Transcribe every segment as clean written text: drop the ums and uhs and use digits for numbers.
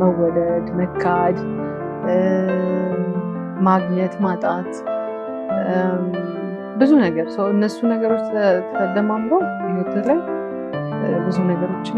መወደድ፣ መካድ፣ ማግኘት፣ ማጣት፣ ብዙ ነገር፣ so እነሱ ነገሮች ተደማምረው ህይወት ላይ ብዙ ነገሮችን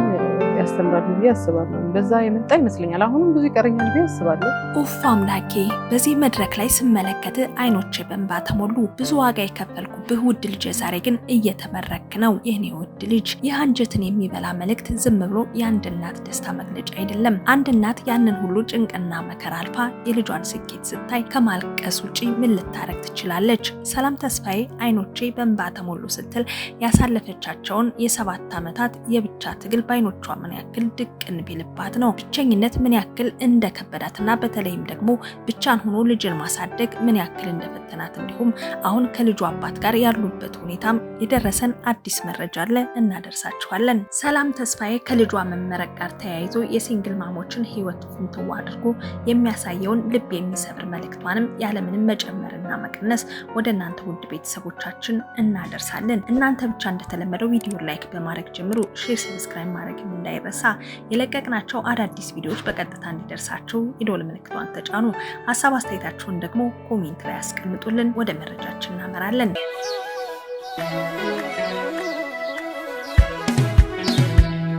ያስተምራሉ ብዬ አስባለሁ። በዛ የመጣ ይመስለኛል። አሁንም ብዙ ይቀረኛል ብዬ አስባለሁ። ኡፍ አምላኬ፣ በዚህ መድረክ ላይ ስመለከት አይኖቼ በእንባ ተሞሉ። ብዙ ዋጋ የከፈልኩብህ ውድ ልጅ፣ ዛሬ ግን እየተመረክ ነው። የኔ ውድ ልጅ፣ ይህ አንጀትን የሚበላ መልእክት ዝም ብሎ የአንድ እናት ደስታ መግለጫ አይደለም። አንድ እናት ያንን ሁሉ ጭንቅና መከራ አልፋ የልጇን ስኬት ስታይ ከማልቀስ ውጪ ምን ልታረግ ትችላለች? ሰላም ተስፋዬ አይኖቼ በእንባ ተሞሉ ስትል ያሳለፈቻቸውን የ7 ዓመታት የብቻ ትግል በአይኖቿ ምን ያክል ድቅን ቢልባት ነው። ብቸኝነት ምን ያክል እንደከበዳትና በተለይም ደግሞ ብቻን ሆኖ ልጅን ማሳደግ ምን ያክል እንደፈተናት እንዲሁም አሁን ከልጁ አባት ጋር ያሉበት ሁኔታም የደረሰን አዲስ መረጃ አለ፣ እናደርሳችኋለን። ሰላም ተስፋዬ ከልጇ መመረቅ ጋር ተያይዞ የ single mom ኦችን ሕይወት ፍንትው አድርጎ የሚያሳየውን ልብ የሚሰብር መልእክቷንም ያለምንም መጨመርና መቀነስ ወደ እናንተ ውድ ቤተሰቦቻችን እናደርሳለን። እናንተ ብቻ እንደተለመደው ቪዲዮ like በማድረግ ጀምሩ። Share፣ subscribe ማድረግም እንዳይረሳ። የለቀቅናቸው አዳዲስ ቪዲዮዎች በቀጥታ እንዲደርሳችሁ የደወል ምልክቷን ተጫኑ። ሀሳብ አስተያየታችሁን ደግሞ comment ላይ ያስቀምጡልን። ወደ መረጃችን እናመራለን።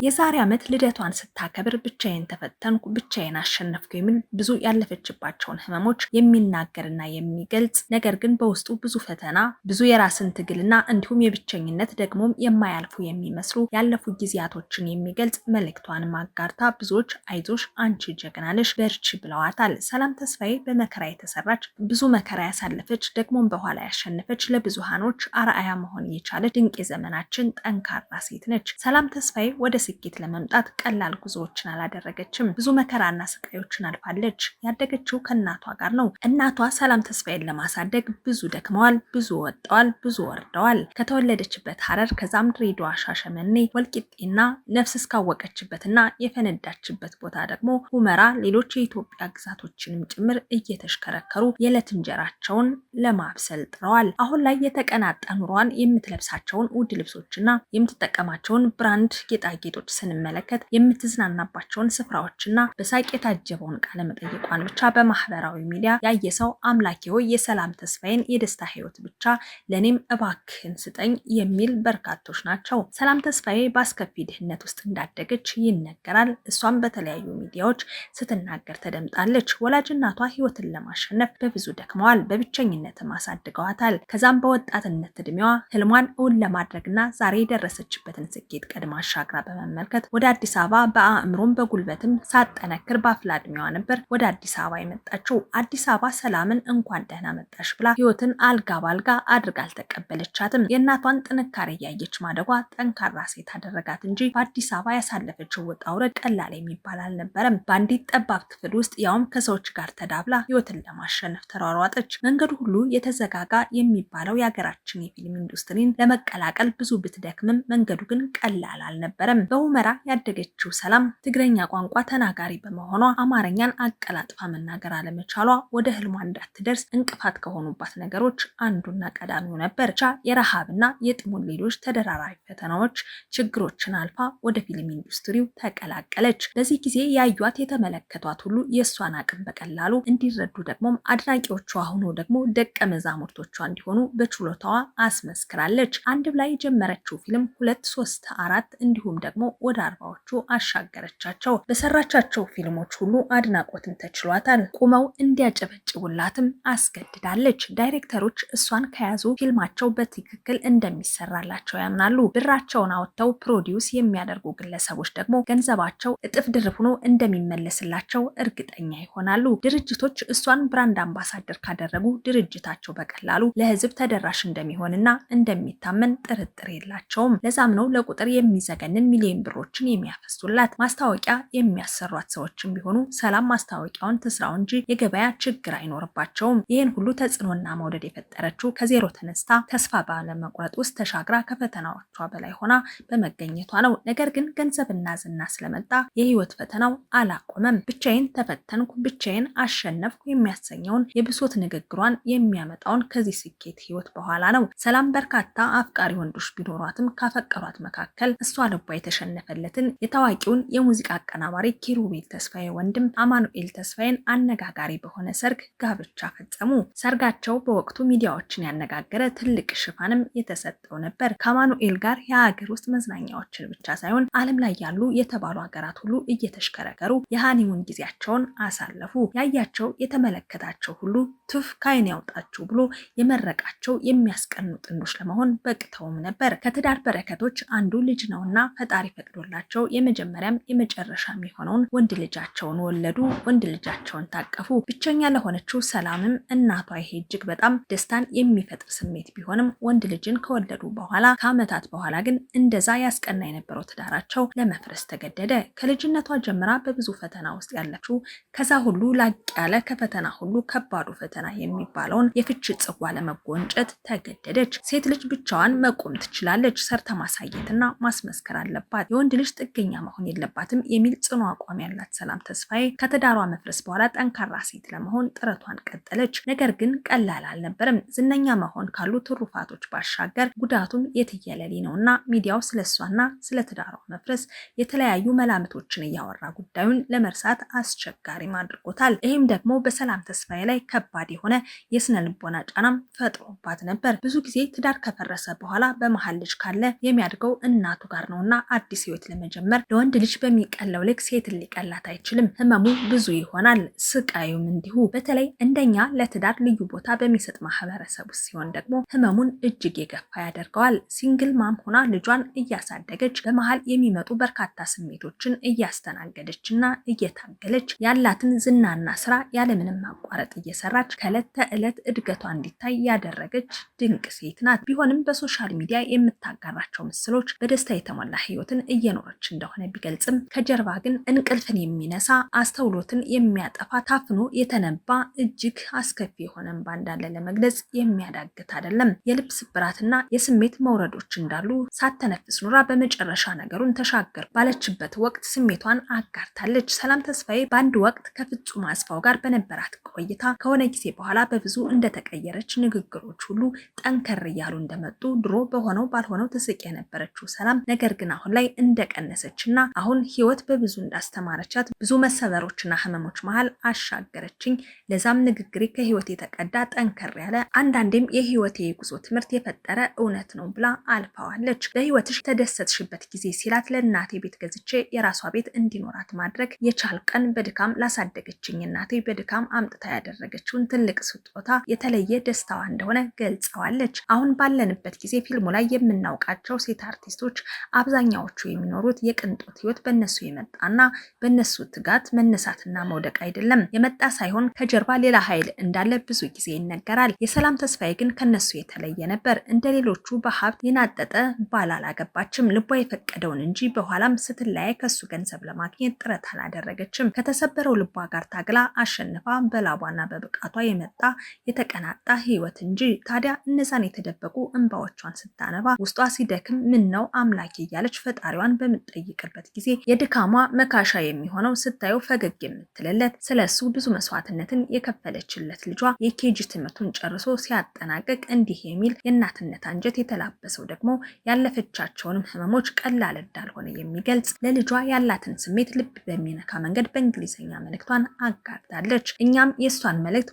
የዛሬ ዓመት ልደቷን ስታከብር ብቻዬን ተፈተንኩ፣ ብቻዬን አሸነፍኩ የሚል ብዙ ያለፈችባቸውን ህመሞች የሚናገርና የሚገልጽ፣ ነገር ግን በውስጡ ብዙ ፈተና፣ ብዙ የራስን ትግልና እንዲሁም የብቸኝነት፣ ደግሞም የማያልፉ የሚመስሉ ያለፉ ጊዜያቶችን የሚገልጽ መልእክቷን አጋርታ ብዙዎች አይዞሽ፣ አንቺ ጀግና ነሽ፣ በርቺ ብለዋታል። ሰላም ተስፋዬ በመከራ የተሰራች፣ ብዙ መከራ ያሳለፈች፣ ደግሞም በኋላ ያሸነፈች፣ ለብዙሃኖች አርአያ መሆን የቻለች ድንቅ የዘመናችን ጠንካራ ሴት ነች። ሰላም ተስፋዬ ወደ ስኬት ለመምጣት ቀላል ጉዞዎችን አላደረገችም። ብዙ መከራና ስቃዮችን አልፋለች። ያደገችው ከእናቷ ጋር ነው። እናቷ ሰላም ተስፋዬን ለማሳደግ ብዙ ደክመዋል፣ ብዙ ወጥተዋል፣ ብዙ ወርደዋል። ከተወለደችበት ሐረር፣ ከዛም ድሬዳዋ፣ ሻሸመኔ፣ ወልቂጤና ነፍስ እስካወቀችበትና የፈነዳችበት ቦታ ደግሞ ሁመራ፣ ሌሎች የኢትዮጵያ ግዛቶችንም ጭምር እየተሽከረከሩ የዕለት እንጀራቸውን ለማብሰል ጥረዋል። አሁን ላይ የተቀናጣ ኑሯን፣ የምትለብሳቸውን ውድ ልብሶችና የምትጠቀማቸውን brand ጌጣጌጦች ስንመለከት፣ የምትዝናናባቸውን ስፍራዎችና በሳቅ የታጀበውን ቃለ መጠይቋን ብቻ በማህበራዊ ሚዲያ ያየ ሰው አምላኬ ሆይ፣ የሰላም ተስፋዬን የደስታ ህይወት ብቻ ለእኔም እባክህን ስጠኝ የሚል በርካቶች ናቸው። ሰላም ተስፋዬ በአስከፊ ድህነት ውስጥ እንዳደገች ይነገራል። እሷም በተለያዩ ሚዲያዎች ስትናገር ተደምጣለች። ወላጅ እናቷ ህይወትን ለማሸነፍ በብዙ ደክመዋል። በብቸኝነትም አሳድገዋታል። ከዛም በወጣትነት እድሜዋ ህልሟን እውን ለማድረግና ዛሬ የደረሰችበትን ስኬት ቀድማ አሻግራ በመመልከት ወደ አዲስ አበባ በአእምሮም በጉልበትም ሳትጠነክር በአፍላ እድሜዋ ነበር ወደ አዲስ አበባ የመጣችው። አዲስ አበባ ሰላምን እንኳን ደህና መጣሽ ብላ ህይወትን አልጋ ባልጋ አድርጋ አልተቀበለቻትም። የእናቷን ጥንካሬ እያየች ማደጓ ጠንካራ ሴት አደረጋት እንጂ በአዲስ አበባ ያሳለፈችው ውጣ ውረድ ቀላል የሚባል አልነበረም። በአንዲት ጠባብ ክፍል ውስጥ ያውም ከሰዎች ጋር ተዳብላ ህይወትን ለማሸነፍ ተሯሯጠች። መንገዱ ሁሉ የተዘጋጋ የሚባለው የሀገራችን የፊልም ኢንዱስትሪን ለመቀላቀል ብዙ ብትደክምም መንገዱ ግን ቀላል አልነበረም። በሁመራ ያደገችው ሰላም ትግረኛ ቋንቋ ተናጋሪ በመሆኗ አማርኛን አቀላጥፋ መናገር አለመቻሏ ወደ ህልሟ እንዳትደርስ እንቅፋት ከሆኑባት ነገሮች አንዱና ቀዳሚው ነበር። ብቻ የረሃብና የጥሙን ሌሎች ተደራራቢ ፈተናዎች፣ ችግሮችን አልፋ ወደ ፊልም ኢንዱስትሪው ተቀላቀለች። በዚህ ጊዜ ያዩት የተመለከቷት ሁሉ የእሷን አቅም በቀላሉ እንዲረዱ፣ ደግሞም አድናቂዎቿ ሆኖ ደግሞ ደቀ መዛሙርቶቿ እንዲሆኑ በችሎታዋ አስመስክራለች። አንድ ብላ የጀመረችው ፊልም ሁለት፣ ሶስት፣ አራት እንዲሁም ደግሞ ወደ 40ዎቹ አሻገረቻቸው። በሰራቻቸው ፊልሞች ሁሉ አድናቆትን ተችሏታል። ቁመው እንዲያጨበጭቡላትም አስገድዳለች። ዳይሬክተሮች እሷን ከያዙ ፊልማቸው በትክክል እንደሚሰራላቸው ያምናሉ። ብራቸውን አውጥተው produce የሚያደርጉ ግለሰቦች ደግሞ ገንዘባቸው እጥፍ ድርብ ሆኖ እንደሚመለስላቸው እርግጠኛ ይሆናሉ። ድርጅቶች እሷን brand ambassador ካደረጉ ድርጅታቸው በቀላሉ ለሕዝብ ተደራሽ እንደሚሆንና እንደሚታመን ጥርጥር የላቸውም። ለዛም ነው ለቁጥር የሚዘገንን ሚሊዮን ብሮችን የሚያፈሱላት። ማስታወቂያ የሚያሰሯት ሰዎችም ቢሆኑ ሰላም ማስታወቂያውን ትስራው እንጂ የገበያ ችግር አይኖርባቸውም። ይህን ሁሉ ተጽዕኖና መውደድ የፈጠረችው ከዜሮ ተነስታ ተስፋ ባለመቁረጥ ውስጥ ተሻግራ ከፈተናዎቿ በላይ ሆና በመገኘቷ ነው። ነገር ግን ገንዘብና ዝና ስለመጣ የህይወት ፈተናው አላቆመም። ብቻዬን ተፈተንኩ፣ ብቻዬን አሸነፍኩ የሚያሰኘውን የብሶት ንግግሯን የሚያመጣውን ከዚህ ስኬት ህይወት በኋላ ነው። ሰላም በርካታ አፍቃሪ ወንዶች ቢኖሯትም ካፈቀሯት መካከል እሷ ልቧ የተሸነፈ ያሸነፈለትን የታዋቂውን የሙዚቃ አቀናባሪ ኪሩቤል ተስፋዬ ወንድም አማኑኤል ተስፋዬን አነጋጋሪ በሆነ ሰርግ ጋብቻ ፈጸሙ። ሰርጋቸው በወቅቱ ሚዲያዎችን ያነጋገረ ትልቅ ሽፋንም የተሰጠው ነበር። ከአማኑኤል ጋር የሀገር ውስጥ መዝናኛዎችን ብቻ ሳይሆን ዓለም ላይ ያሉ የተባሉ ሀገራት ሁሉ እየተሽከረከሩ የ honeymoon ጊዜያቸውን አሳለፉ። ያያቸው የተመለከታቸው ሁሉ ቱፍ ካይን ያውጣችሁ ብሎ የመረቃቸው የሚያስቀኑ ጥንዶች ለመሆን በቅተውም ነበር። ከትዳር በረከቶች አንዱ ልጅ ነውና ፈጣሪ ፈቅዶላቸው የመጀመሪያም የመጨረሻም የሆነውን ወንድ ልጃቸውን ወለዱ። ወንድ ልጃቸውን ታቀፉ። ብቸኛ ለሆነችው ሰላምም እናቷ ይሄ እጅግ በጣም ደስታን የሚፈጥር ስሜት ቢሆንም ወንድ ልጅን ከወለዱ በኋላ ከዓመታት በኋላ ግን እንደዛ ያስቀና የነበረው ትዳራቸው ለመፍረስ ተገደደ። ከልጅነቷ ጀምራ በብዙ ፈተና ውስጥ ያለችው ከዛ ሁሉ ላቅ ያለ ከፈተና ሁሉ ከባዱ ፈተና የሚባለውን የፍች ጽዋ ለመጎንጨት ተገደደች። ሴት ልጅ ብቻዋን መቆም ትችላለች፣ ሰርታ ማሳየትና ማስመስከር አለባት፣ የወንድ ልጅ ጥገኛ መሆን የለባትም የሚል ጽኑ አቋም ያላት ሰላም ተስፋዬ ከትዳሯ መፍረስ በኋላ ጠንካራ ሴት ለመሆን ጥረቷን ቀጠለች። ነገር ግን ቀላል አልነበረም። ዝነኛ መሆን ካሉ ትሩፋቶች ባሻገር ጉዳቱም የትየለሌ ነውና ሚዲያው ስለሷና ስለ ትዳሯ መፍረስ የተለያዩ መላምቶችን እያወራ ጉዳዩን ለመርሳት አስቸጋሪም አድርጎታል። ይህም ደግሞ በሰላም ተስፋዬ ላይ ከባድ የሆነ የስነ ልቦና ጫናም ፈጥሮባት ነበር። ብዙ ጊዜ ትዳር ከፈረሰ በኋላ በመሀል ልጅ ካለ የሚያድገው እናቱ ጋር ነውና አዲስ ህይወት ለመጀመር ለወንድ ልጅ በሚቀለው ልክ ሴት ሊቀላት አይችልም። ህመሙ ብዙ ይሆናል፣ ስቃዩም እንዲሁ። በተለይ እንደኛ ለትዳር ልዩ ቦታ በሚሰጥ ማህበረሰብ ውስጥ ሲሆን ደግሞ ህመሙን እጅግ የገፋ ያደርገዋል። Single mom ሆና ልጇን እያሳደገች በመሀል የሚመጡ በርካታ ስሜቶችን እያስተናገደች እና እየታገለች ያላትን ዝናና ስራ ያለምንም ማቋረጥ እየሰራች ከዕለት ተዕለት እድገቷ እንዲታይ ያደረገች ድንቅ ሴት ናት። ቢሆንም በ social media የምታጋራቸው ምስሎች በደስታ የተሞላ ህይወትን እየኖረች እንደሆነ ቢገልጽም ከጀርባ ግን እንቅልፍን የሚነሳ አስተውሎትን የሚያጠፋ ታፍኖ የተነባ እጅግ አስከፊ የሆነ እንባ እንዳለ ለመግለጽ የሚያዳግት አይደለም። የልብ ስብራትና የስሜት መውረዶች እንዳሉ ሳተነፍስ ኑራ በመጨረሻ ነገሩን ተሻገር ባለችበት ወቅት ስሜቷን አጋርታለች። ሰላም ተስፋዬ በአንድ ወቅት ከፍጹም አስፋው ጋር በነበራት ቆይታ ከሆነ ጊዜ በኋላ በብዙ እንደተቀየረች፣ ንግግሮች ሁሉ ጠንከር እያሉ እንደመጡ፣ ድሮ በሆነው ባልሆነው ትስቅ የነበረችው ሰላም ነገር ግን አሁን ላይ እንደቀነሰች እና አሁን ህይወት በብዙ እንዳስተማረቻት፣ ብዙ መሰበሮችና ህመሞች መሀል አሻገረችኝ፣ ለዛም ንግግሬ ከህይወት የተቀዳ ጠንከር ያለ አንዳንዴም የህይወቴ የጉዞ ትምህርት የፈጠረ እውነት ነው ብላ አልፋዋለች። በህይወትሽ ተደሰትሽበት ጊዜ ሲላት ለእናቴ ቤት ገዝቼ የራሷ ቤት እንዲኖራት ማድረግ የቻል ቀን በድካም ላሳደገችኝ እናቴ በድካም አምጥታ ያደረገችውን ትልቅ ስጦታ የተለየ ደስታዋ እንደሆነ ገልጸዋለች። አሁን ባለንበት ጊዜ ፊልሙ ላይ የምናውቃቸው ሴት አርቲስቶች አብዛኛዎቹ የሚኖሩት የቅንጦት ህይወት በእነሱ የመጣና በእነሱ ትጋት መነሳትና መውደቅ አይደለም የመጣ ሳይሆን ከጀርባ ሌላ ኃይል እንዳለ ብዙ ጊዜ ይነገራል። የሰላም ተስፋዬ ግን ከነሱ የተለየ ነበር። እንደ ሌሎቹ በሀብት የናጠጠ ባል አላገባችም። ልቧ የፈቀደውን እንጂ በኋላም ስትለያይ ከሱ ገንዘብ ለማግኘት ጥረት አላደረገችም። ከተሰበረው ልቧ ጋር ታግላ አሸንፋ በላቧና በብቃቷ የመጣ የተቀናጣ ህይወት እንጂ። ታዲያ እነዛን የተደበቁ እንባዎቿን ስታነባ ውስጧ ሲደክም ምን ነው አምላኬ እያለች ፈጣሪዋን በምትጠይቅበት ጊዜ የድካሟ መካሻ የሚሆነው ስታየው ፈገግ የምትልለት ስለሱ ብዙ መስዋዕትነትን የከፈለችለት ልጇ የ KG ትምህርቱን ጨርሶ ሲያጠናቅቅ እንዲህ የሚል የእናትነት አንጀት የተላበሰው ደግሞ ያለፈቻቸውንም ህመሞች ቀላል እንዳልሆነ የሚገልጽ ለልጇ ያላትን ስሜት ልብ በሚነካ መንገድ በእንግሊዝኛ መልእክቷን አጋርታለች። እኛም የእሷን መልእክት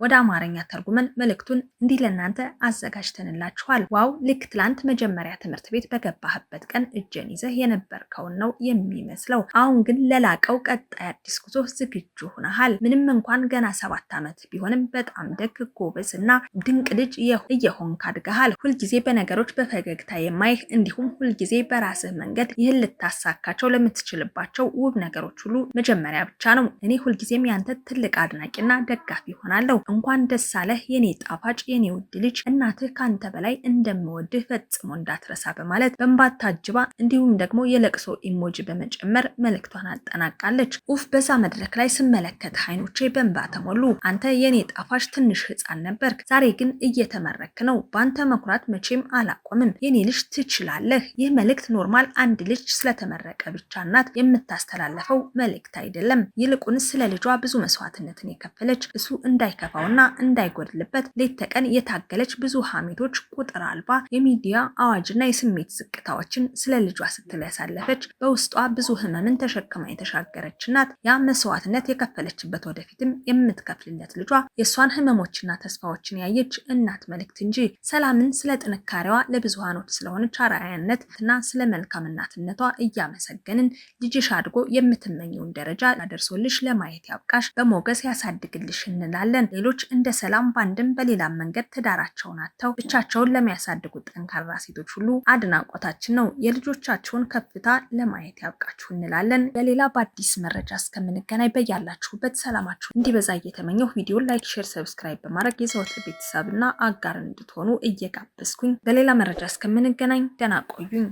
ወደ አማርኛ ተርጉመን መልእክቱን እንዲህ ለእናንተ አዘጋጅተንላችኋል። Wow፣ ልክ ትላንት መጀመሪያ ትምህርት ቤት በገባህበት ቀን እጄን ይዘህ የነበርከውን ነው የሚመስለው። አሁን ግን ለላቀው ቀጣይ አዲስ ጉዞ ዝግጁ ሆነሃል። ምንም እንኳን ገና 7 ዓመት ቢሆንም በጣም ደግ፣ ጎበዝ እና ድንቅ ልጅ እየሆንክ አድገሃል። ሁልጊዜ በነገሮች በፈገግታ የማይህ እንዲሁም ሁልጊዜ በራስህ መንገድ ይህን ልታሳካቸው ለምትችልባቸው ውብ ነገሮች ሁሉ መጀመሪያ ብቻ ነው። እኔ ሁልጊዜም ያንተ ትልቅ አድናቂና ደጋፊ ሆናለሁ። እንኳን ደስ አለህ የኔ ጣፋጭ የኔ ውድ ልጅ፣ እናትህ ከአንተ በላይ እንደምወድህ ፈጽሞ እንዳትረሳ በማለት በእንባ ታጅባ እንዲሁም ደግሞ የለቅሶ emoji በመጨመር መልእክቷን አጠናቃለች። ኡፍ፣ በዛ መድረክ ላይ ስመለከት አይኖቼ በእንባ ተሞሉ። አንተ የኔ ጣፋጭ ትንሽ ህፃን ነበርክ፣ ዛሬ ግን እየተመረክ ነው። በአንተ መኩራት መቼም አላቆምም። የኔ ልጅ ትችላለህ። ይህ መልእክት normal አንድ ልጅ ስለተመረቀ ብቻ እናት የምታስተላለፈው መልእክት አይደለም። ይልቁንስ ስለ ልጇ ብዙ መስዋዕትነትን የከፈለች፣ እሱ እንዳይከፋውና እንዳይጎድልበት ሌት ተቀን የታገለች፣ ብዙ ሀሜቶች፣ ቁጥር አልባ የሚዲያ አዋጅና የስሜት ዝቅታዎችን ስለ ለልጇ ስትል ያሳለፈች፣ በውስጧ ብዙ ህመምን ተሸክማ የተሻገረች እናት፣ ያ መስዋዕትነት የከፈለችበት ወደፊትም የምትከፍልለት ልጇ የእሷን ህመሞችና ተስፋዎችን ያየች እናት መልእክት እንጂ ሰላምን ስለ ጥንካሬዋ ለብዙሃኖች ስለሆነች አርአያነት እና ስለ መልካም እናትነቷ እያመሰገንን ልጅሽ አድጎ የምትመኘውን ደረጃ አደርሶልሽ ለማየት ያብቃሽ፣ በሞገስ ያሳድግልሽ እንላለን። ሌሎች እንደ ሰላም በአንድም በሌላም መንገድ ትዳራቸውን አጥተው ብቻቸውን ለሚያሳድጉ ጠንካራ ሴቶች ሁሉ አድናቆታችን ነው። የልጆቻቸውን ከፍታ ለማየት ያብቃችሁ እንላለን። በሌላ በአዲስ መረጃ እስከምንገናኝ በያላችሁበት ሰላማችሁ እንዲበዛ እየተመኘሁ ቪዲዮን like፣ share፣ subscribe በማድረግ የዘወትር ቤተሰብና አጋር እንድትሆኑ እየጋበዝኩኝ በሌላ መረጃ እስከምንገናኝ ደህና ቆዩኝ።